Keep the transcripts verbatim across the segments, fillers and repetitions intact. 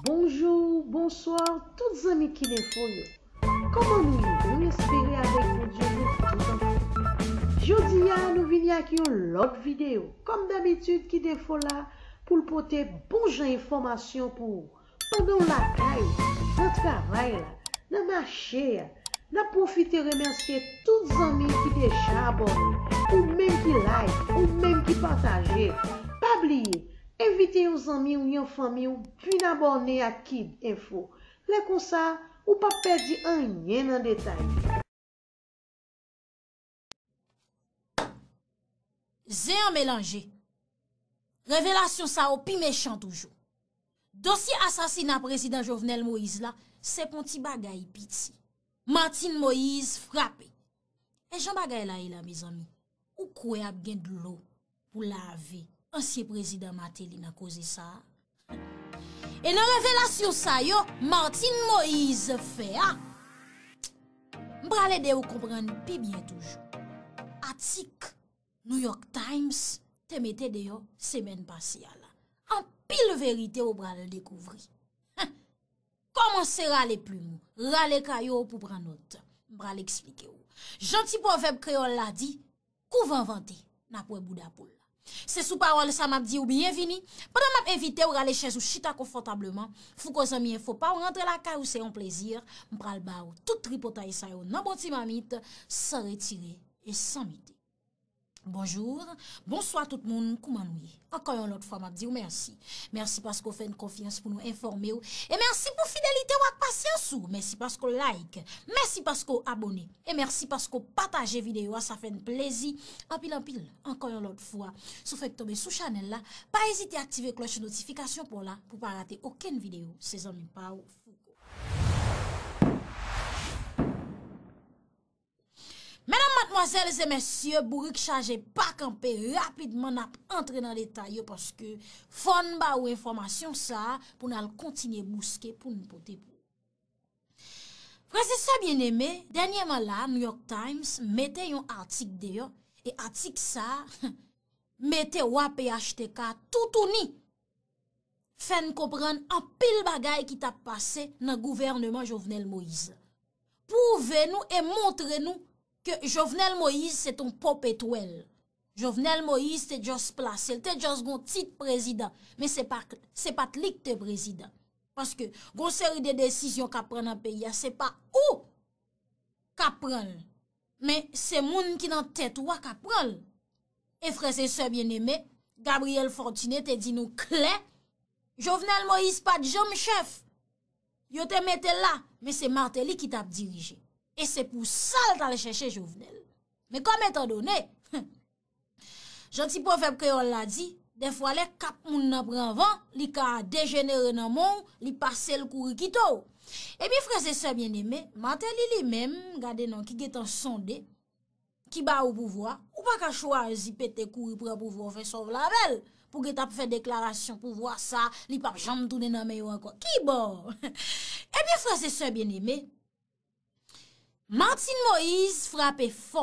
Bonjou, bonswa, tout zanmi Kin Enfo yo. Kòman nou ye? Nou espere avèk Bondye nou tout anfòm. Jodi a, nou vini ak yon lòt videyo. Kòm dabitid, Kin Enfo la pou l pote bon jan enfòmasyon pou ou. Pandan w lakay ou, nan travay la, nan mache a, n ap pwofite remèsye tout zanmi ki deja abòne, ou menm ki like, ou menm ki pataje. Pa bliye, envite yon zanmi w, yon fanmi w vin abòne ak Kin Enfo. Lè konsa, ou p ap pèdi anyen nan detay. Zen an melanje. Revelasyon sa yo pi mechan toujou. Dosye asasina prezidan Jovenel Moïse la, se pa yon ti bagay piti. Martine Moïse frape. E jan bagay la ye la, mezanmi, ou kwè ap gen dlo pou lave ansyen prezidan Martelly nan koze sa a? E nan revelasyon sa yo Martine Moïse fè a, m pral ede w konprann pi byen toujou. Atik New York Times te mete deyò semèn pase a la. Anpil verite w pral dekouvri. Kòmanse rale plim ou, rale kaye w pou pran nòt. M pral eksplike w. Jan ti pwovèb kreyòl la di, kou van vante, n ap wè bouda poul la. Se sou pawòl sa m ap di w byenvini, pandan m ap envite w rale chèz ou chita konfòtableman. Fouco Zanmi Enfo pa w rantre lakay ou, se yon plezi. M pral ba w tout tripotay sa yo nan bon ti mamit, san retire e san mete. Bonjou, bonswa tout moun, kouman nou ye? Ankò yon lòt fwa, m ap di w mèsi. Mèsi paske w fè n konfyans pou nou enfòme w. E mèsi pou fidelite w ak pasyans ou. Mèsi paske w like. Mèsi paske w abòne. E mèsi paske w pataje videyo a, sa fè n plezi anpil, anpil. Ankò yon lòt fwa, si w fèk tonbe sou chanèl la, pa ezite aktive klòch notifikasyon pou w la, pou w pa rate okenn videyo. Se zanmi pa w, Fouco. Medam, madmwazèl e mesye, bourik chaje pa kanpe, rapidman n ap antre nan detay yo, paske fò n ba ou enfòmasyon sa a pou n al kontinye bouske pou n pote pou ou. Frè e sè byeneme, dènyèman la, New York Times mete yon atik deyò, e atik sa a mete wa P H T K toutouni, fè n konprann anpil bagay ki t ap pase nan gouvèneman Jovenel Moïse. Pwouve nou e montre nou ke Jovenel Moïse se t on popetwèl. Jovenel Moïse te just plase, l te just gon tit prezidan, men se pa, se pa t li k te prezidan. Paske gon seri de desizyon k ap pran nan peyi a, se pa ou k ap pran l, men se moun ki nan tèt ou a k ap pran l. E frè e sè byeneme, Gabriel Fortuné te di nou klè, Jovenel Moïse pa t janm chèf. Yo te mete l la, men se Martelly ki t ap dirije. E se pou sa l t al chèche Jovenel. Men kòm etandone, jan ti pwovèb kreyòl la di, dèfwa lè kap moun nan pran van, li ka dejenere nan men w, li pase l kouri kite w. Ebyen, frè e sè byeneme, Martelly li menm, gade non ki gentan sonde, ki ba ou pouvwa, ou pa ka chwazi pete kouri pran pouvwa w fè sa w vle avè l. Pou gentan ap fè deklarasyon pouvwa sa, li p ap janm tounen nan men yo ankò. Kibò? Ebyen, frè e sè byeneme, Martine Moïse frape fò.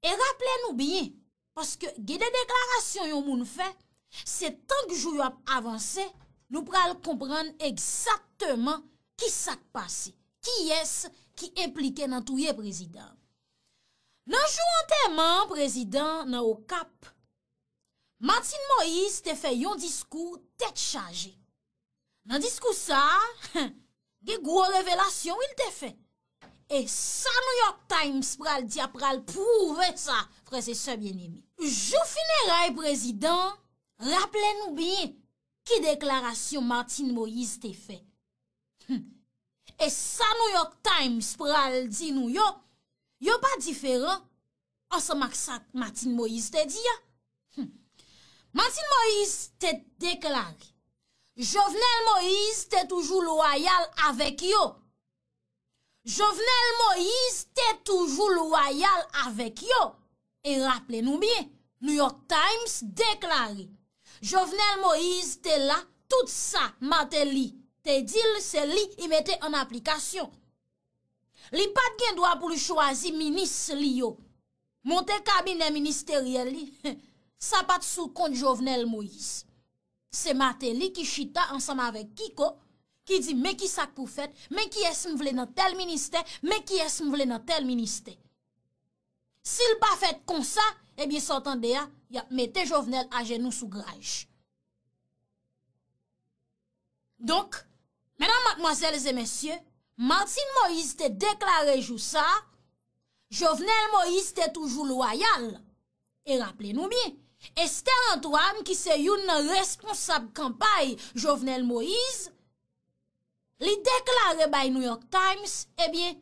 E raple nou byen, paske gen de deklarasyon yon moun fè, se tank jou yo ap avanse, nou pral konprann egzakteman ki sa k pase, kiyès ki enplike nan touye prezidan an. Nan jou antèman prezidan an nan Okap, Martine Moïse te fè yon diskou tèt chaje. Nan diskou sa a, gen gwo revelasyon wi l te fè. E sa New York Times pral di a pral pwouve sa, frè e sè byeneme. Jou fineray prezidan an, raple nou byen ki deklarasyon Martine Moïse te fè. E sa New York Times pral di nou yo, yo pa diferan ansanm ak sa Martine Moïse te di a. Hmm. Martine Moïse te deklare, Jovenel Moïse te toujou lwayal avèk yo. Jovenel Moïse te toujou lwayal avèk yo. E raple nou byen, New York Times deklare, Jovenel Moïse te la, tout sa Martelly te di l, se li i mete an aplikasyon. Li pa t gen dwa pou l chwazi minis li yo, monte kabinè ministeryèl li, sa pa t sou kont Jovenel Moïse. Se Martelly ki chita ansanm avèk Kiko, ki di, men ki sa k pou fèt, men kiyès m vle nan tèl ministè, men kiyès m vle nan tèl ministè. Si l pa fèt konsa, ebyen, sa w tande a, y ap mete Jovenel ajenou sou graj. Donk, medam, madmwazèl e mesye, Martine Moïse te deklare jou sa a, Jovenel Moïse te toujou lwayal. E raple nou byen, Esther Antoine, ki se youn nan responsab kanpay Jovenel Moïse, li deklare bay New York Times, ebyen,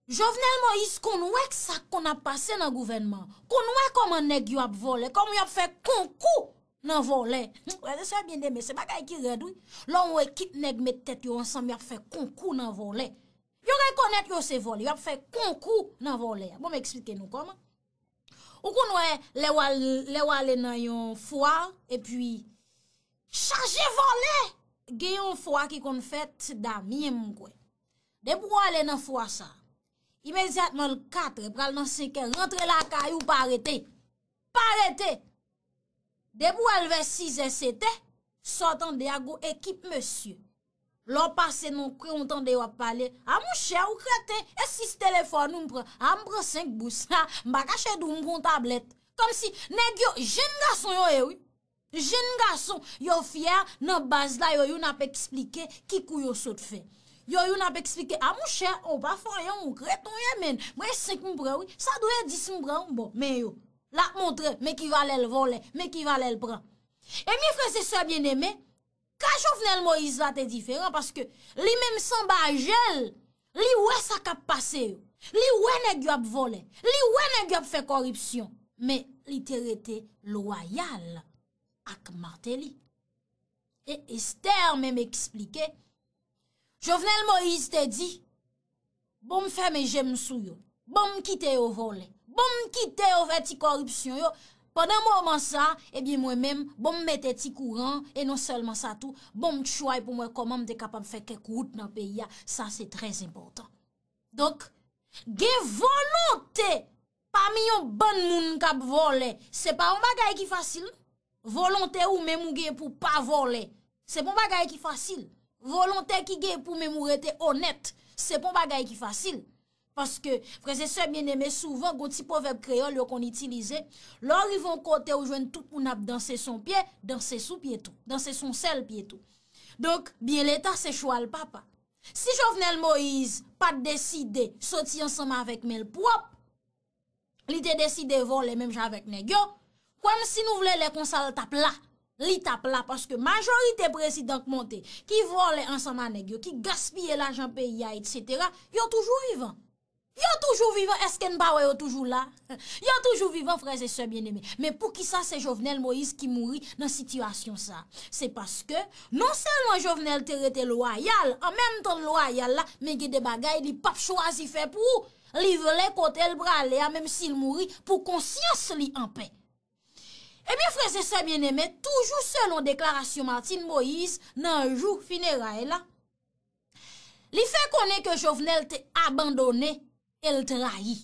Jovenel Moïse konn wè sa k konn ap pase nan gouvènman, konn wè kòman nèg yo ap vòlè, kòman y ap fè konkou nan vòlè. Frè e sè byeneme, se bagay ki rèd, wi. Lè yon ekip nèg met tèt yo ansanm, y ap fè konkou nan vòlè. Yo rekonèt yo se vòlè, y ap fè konkou nan vòlè a. Bon, m eksplike nou kòman. Ou konn wè, lè w al, lè w ale nan yon fwa, epi chaje vòlè! Gen yon fwa ki konn fèt Damyen, m kwè. Depi w ale nan fwa sa, imedyatman l katrè, pral nan senkè, rantre lakay ou, pa rete. Pa rete! Depi w al vè sizè, setè, sa w tande a, gon ekip mesye. Lè w pase nan kwen, ou tande yo ap pale, a monchè, ou kreten, e sis telefòn ou m pran, a m pran senk bous, a m pa kache di w m pran yon tablèt. Kòmsi nèg yo, jenn gason yo ye, wi. Jenn gason, yo fyè, nan baz la, yo youn ap eksplike ki kou yo sot fè. Yo youn ap eksplike, a monchè, ou pa fè anyen, ou kreten w ye, menn. Mwen senk m pran, wi. Sa dwe dis m pran, wi. Bon, men yo. L ap montre, men ki valè l vòlè, men ki valè l pran. Ebyen, frè e sè byeneme, ka Jovenel Moïse la te diferan, paske li menm sanba je l, li wè sa k ap pase yo. Li wè nèg yo ap vòlè. Li wè nèg yo ap fè kòripsyon. Men li te rete lwayal ak Martelly. E Esther menm eksplike, Jovenel Moïse te di, bon, m fèmen je m sou yo. Bon, m kite yo vòlè. Bon, m kite yo fè ti kòripsyon yo. Pandan moman sa, ebyen, mwen menm, bon, m mete ti kouran, e non sèlman sa tou, bon, m try pou m wè kòman m te kapab fè kèk wout nan peyi a. Sa, se trè enpòtan. Donk, gen volonte pami yon bann moun k ap vòlè. Se pa yon bagay ki fasil, non. Volonte ou menm ou gen pou pa vòlè. Se pa yon bagay ki fasil. Volonte ki gen pou menm ou rete onèt. Se pa yon bagay ki fasil. Paske, frè e sè byeneme, souvan, gon ti pwovèb kreyòl yo konn itilize, lè w rive yon kote ou jwenn tout moun ap danse sou yon pye, danse sou pye tou. Danse sou yon sèl pye tou. Donk, byen leta se chwal papa. Si Jovenel Moïse pa t deside soti ansanm avèk men l pwòp, li te deside vòlè menm jan avèk nèg yo, kwè m si nou vle lè konsa l t ap la. Li t ap la paske majorite prezidan k monte, ki vòlè ansanm a nèg yo, ki gaspiye lajan peyi a, etsetera, yo toujou vivan. Yo toujou vivan, èske n pa wè yo toujou la? Yo toujou vivan, frè e sè byeneme. Men poukisa se Jovenel Moïse ki mouri nan sitiyasyon sa? Se paske, non sèlman Jovenel te rete lwayal, an menm tan l lwayal la, men gen de bagay li p ap chwazi fè pou ou. Li vle kote l prale a, menm si l mouri, pou konsyans li anpè. Ebyen, frè e sè byeneme, toujou selon deklarasyon Martine Moïse nan jou fineray la, li fè konnen ke Jovenel te abandone e l trayi.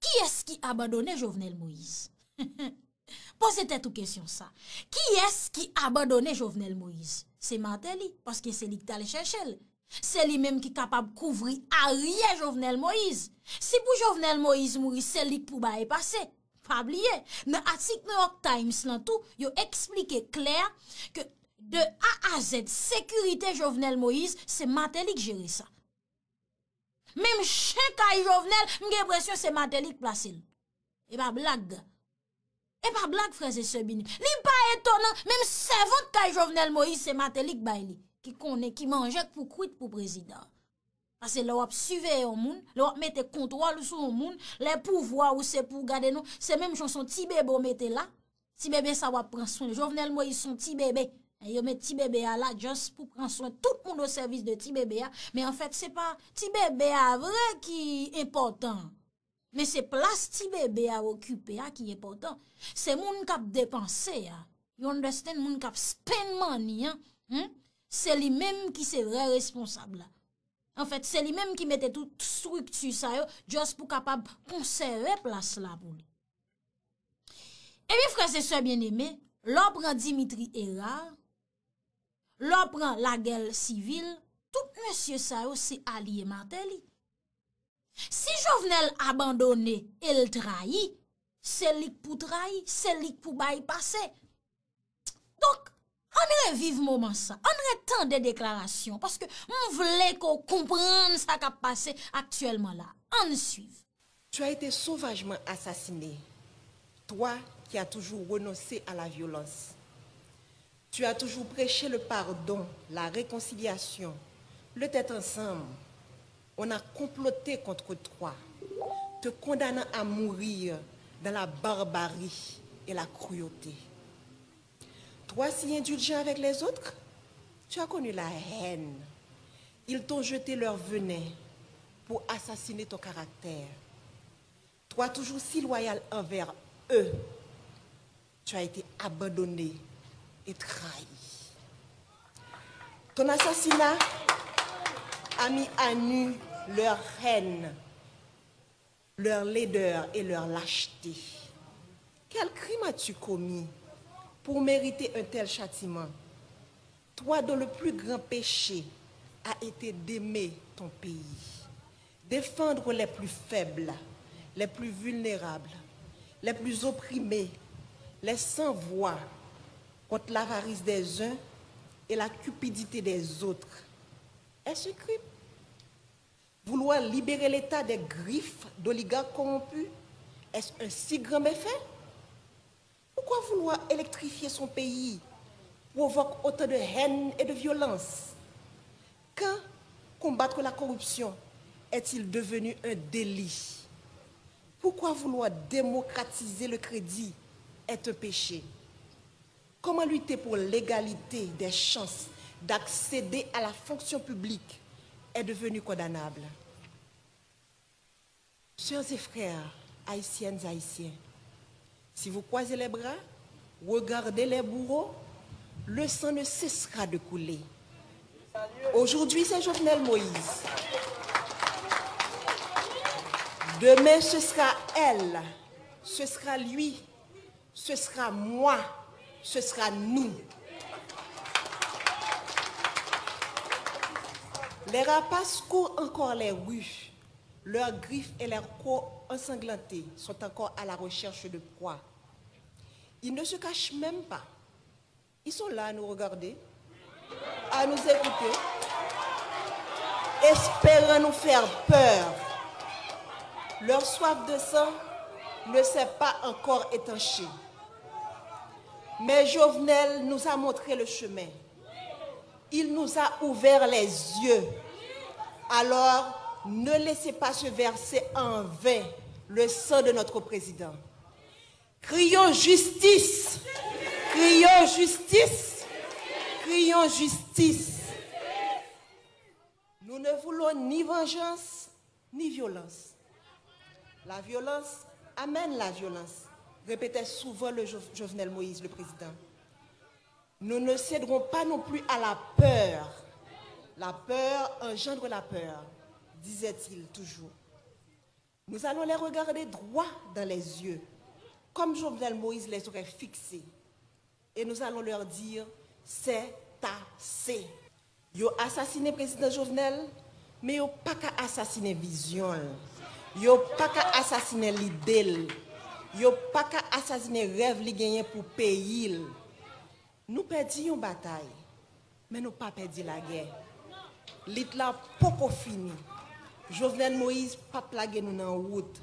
Kiyès ki abandone Jovenel Moïse? Poze tèt ou kesyon sa. Kiyès ki abandone Jovenel Moïse? Se Martelly, paske se li ki t al chèche l. Se li menm ki kapab kouvri aryè Jovenel Moïse. Si pou Jovenel Moïse mouri, se li k pou bay pase. Pa bliye, nan atik New York Times lan tou, yo eksplike klè ke de A a Z, sekirite Jovenel Moïse, se Martelly k jere sa. Menm chen kay Jovenel, m gen enpresyon se Martelly k plase l. E pa blag. E pa blag, frè e sè byeneme. Li pa etonan, menm sèvant kay Jovenel Moïse, se Martelly k bay li. Ki konnen ki manje k pou kwit pou prezidan. Paske lè w ap siveye yon moun, lè w ap mete kontwòl sou yon moun, lè pouvwa ou se pou w gade non, se menm jan se yon ti bebe w mete la. Ti bebe sa w ap pran swen l. Jovenel Moïse se yon ti bebe. Yo met ti bebe a la just pou pran swen tout moun o sèvis de ti bebe a. Men anfèt, se pa ti bebe a vre ki enpòtan. Men se plas ti bebe a okipe a ki enpòtan. Se moun k ap depanse a. You understand? Moun k ap spend money an. Hmm? Se li menm ki se vrè responsab la. Anfèt, se li menm ki mete tout estrikti sa yo, just pou kapab konsève plas la pou li. Ebyen, frè e sè byeneme, Lè w pran Dimitri Hérard, lè w pran Laguerre Civil, tout mesye sa yo se alye Martelly. Si Jovenel abandone e l trayi, se li k pou trayi, se li k pou bay pase. Donk, ann reviv moman sa, ann retande deklarasyon, paske m vle ke w konprann sa k ap pase aktyèlman la. Ann swiv. Tu as été sauvagement assassiné, toi qui as toujours renoncé à la violence. Tu as toujours prêché le pardon, la réconciliation, le tête ensemble. On a comploté contre toi, te condamnant à mourir dans la barbarie et la cruauté. Toi si indulgent avec les autres, tu as connu la haine. Ils t'ont jeté leur venin pour assassiner ton caractère. Toi toujours si loyal envers eux, tu as été abandonné et trahi. Ton assassinat a mis à nu leur haine, leur laideur et leur lâcheté. Quel crime as-tu commis pour mériter un tel châtiment ? Toi dont le plus grand péché a été d'aimer ton pays, défendre les plus faibles, les plus vulnérables, les plus opprimés, les sans voix, contre l'avarice des uns et la cupidité des autres. Est-ce un crime ? Vouloir libérer l'État des griffes d'oligarques corrompus, est-ce un si grand méfait ? Pourquoi vouloir électrifier son pays provoque autant de haine et de violence ? Quand combattre la corruption est-il devenu un délit ? Pourquoi vouloir démocratiser le crédit est un péché ? Comment lutter pour l'égalité des chances d'accéder à la fonction publique est devenu condamnable ? Sœurs et frères, Haïtiennes, Haïtiens, si vous croisez les bras, regardez les bourreaux, le sang ne cessera de couler. Aujourd'hui, c'est Jovenel Moïse. Demain, ce sera elle, ce sera lui, ce sera moi, ce sera nous. Les rapaces courent encore les rues. Leurs griffes et leurs crocs ensanglantées sont encore à la recherche de proies. Ils ne se cachent même pas. Ils sont là à nous regarder, à nous écouter, espérant nous faire peur. Leur soif de sang ne s'est pas encore étanchée. Mais Jovenel nous a montré le chemin. Il nous a ouvert les yeux. Alors, ne laissez pas se verser en vain le sang de notre président. Crions justice! Crions justice! Crions justice! Nous ne voulons ni vengeance, ni violence. La violence amène la violence, répétait souvent le Jo- Jovenel Moïse, le président. Nous ne céderons pas non plus à la peur. La peur engendre la peur, disait-il toujours. Nous allons les regarder droit dans les yeux, comme Jovenel Moïse les aurait fixés. Et nous allons leur dire, c'est assez. Yo asasinen Prezidan Jovenel, men yo pa ka asasinen vizyon l. Yo pa ka asasinen lide l. Yo pa ka asasinen rèv li genyen pou peyi l. Nou pèdi yon batay, men nou pa pèdi lagè. Lit la poko fini. Jovenel Moïse p ap lage nou nan wout.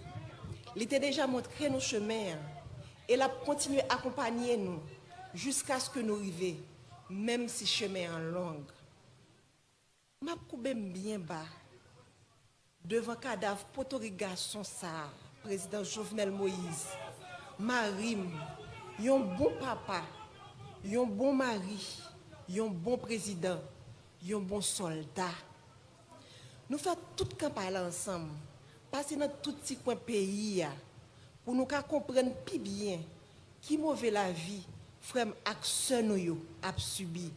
Li te deja montre nou chemen an, e l ap kontinye akonpanye nou jiskaske nou rive, menm si chemen an long. M ap koube m byen ba devan kadav potorik gason sa a, Prezidan Jovenel Moïse, mari m, yon bon papa, yon bon mari, yon bon prezidan, yon bon sòlda. Nou fè tout kanpay la ansanm, pase nan tout ti kwen peyi a, pou nou ka konprann pi byen ki move lavi frè m ak sè nou yo ap sibi.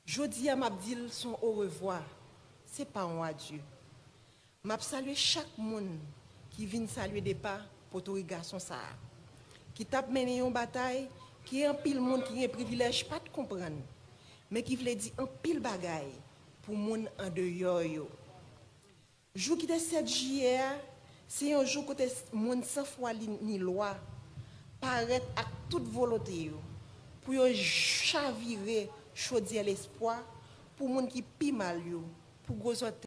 Jodi a, m ap di l s on orevwa, se pa on adye. M ap salye chak moun ki vin salye depa potorik gason sa a, ki t ap mennen yon batay Gen anpil moun ki gen privilèj pa t konprann, men ki vle di anpil bagay pou moun andeyò yo. Jou ki te sèt jiyè a, se yon jou kote moun san fwa ni lwa parèt ak tout volonte yo pou yo chavire chodyè lespwa pou moun ki pi mal yo, pou gwo zòt